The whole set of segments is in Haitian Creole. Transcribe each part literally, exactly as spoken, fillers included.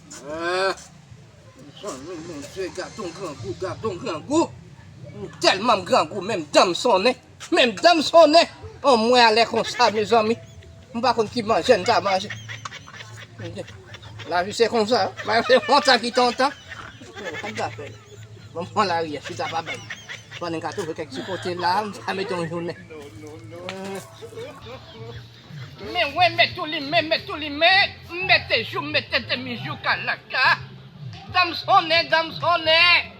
Ah, mezanmi, Bondye, gad on grangou, gad on grangou. M tèlman m grangou, menm dan m sonnen. Menm dan m sonnen. An mwen alè konsa, mezanmi. M pa konn ki manje m ta manje. Lavi se konsa, wi. Lavi se kontan ki tontan. Sa m ta fè? Bon, m pran lari a, si ta pa bay. Pandan m ka twouve kèk ti kote la, m ta mete yon jounen. Men wen, mèt ou limen, mèt ou limen, mete jou, mete demi jou kalaka. Dan m sonnen, dan m sonnen.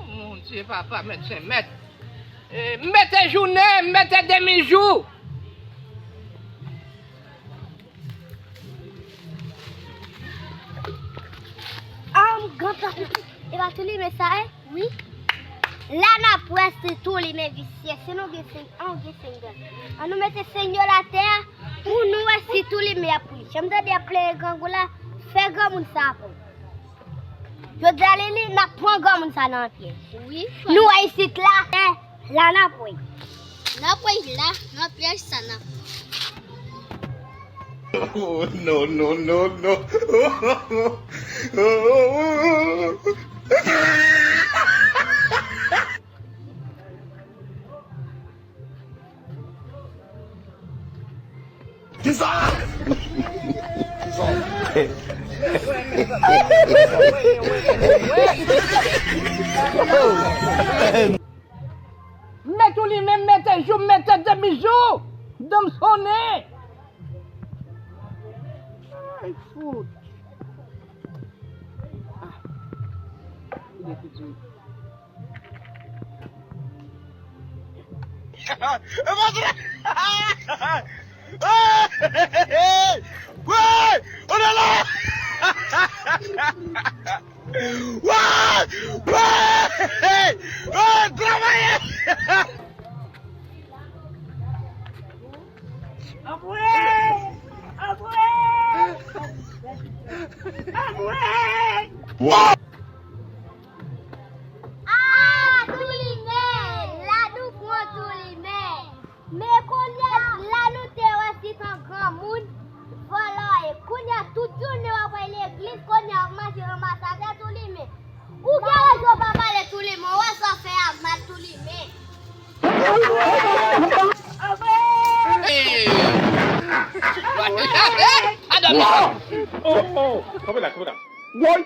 Bondye papa, mèt sen mèt. Eh, mete jounen, mete demi jou. Ah, m ganta. E pa tou limen sa, eh? Wi. La n ap wè si tou limen visye. Si nou gen seng, an, gen seng dan. An nou mete seng yo atè a pou nou wè si tou limen ap pli. Jan m tande y ap plede grangou la, fè granmoun sa a pran. Jodi a, Lili, n ap pran granmoun sa nan pyèj. Wi, nou wè isit la, eh, la n ap wè. N ap wè la, nan pyèj sa n ap. Oh, no, no, no, no. Kisa? Kisa? Mete tou limen, mete jou, mete demi jou. Dan m sonnen. Ay, fout. Ah. Woy! Woy! Oh là là! Woy! Woy! Woy! Travay! Anmwey! Anmwey! Anmwey! Ah, tou limen! La nou pran tou limen! Men kounye a, la nou te wè se tan granmoun, vòlò ye. Kounye a, tout jounen w ap al legliz, kounye a, w ap mache ranmase atè tou limen. Ou gen rezon pa pale tou limen, w wè sa w fè a mal tou limen. Hey! Adam! Oh, oh, kanpe la, kanpe la. Woy!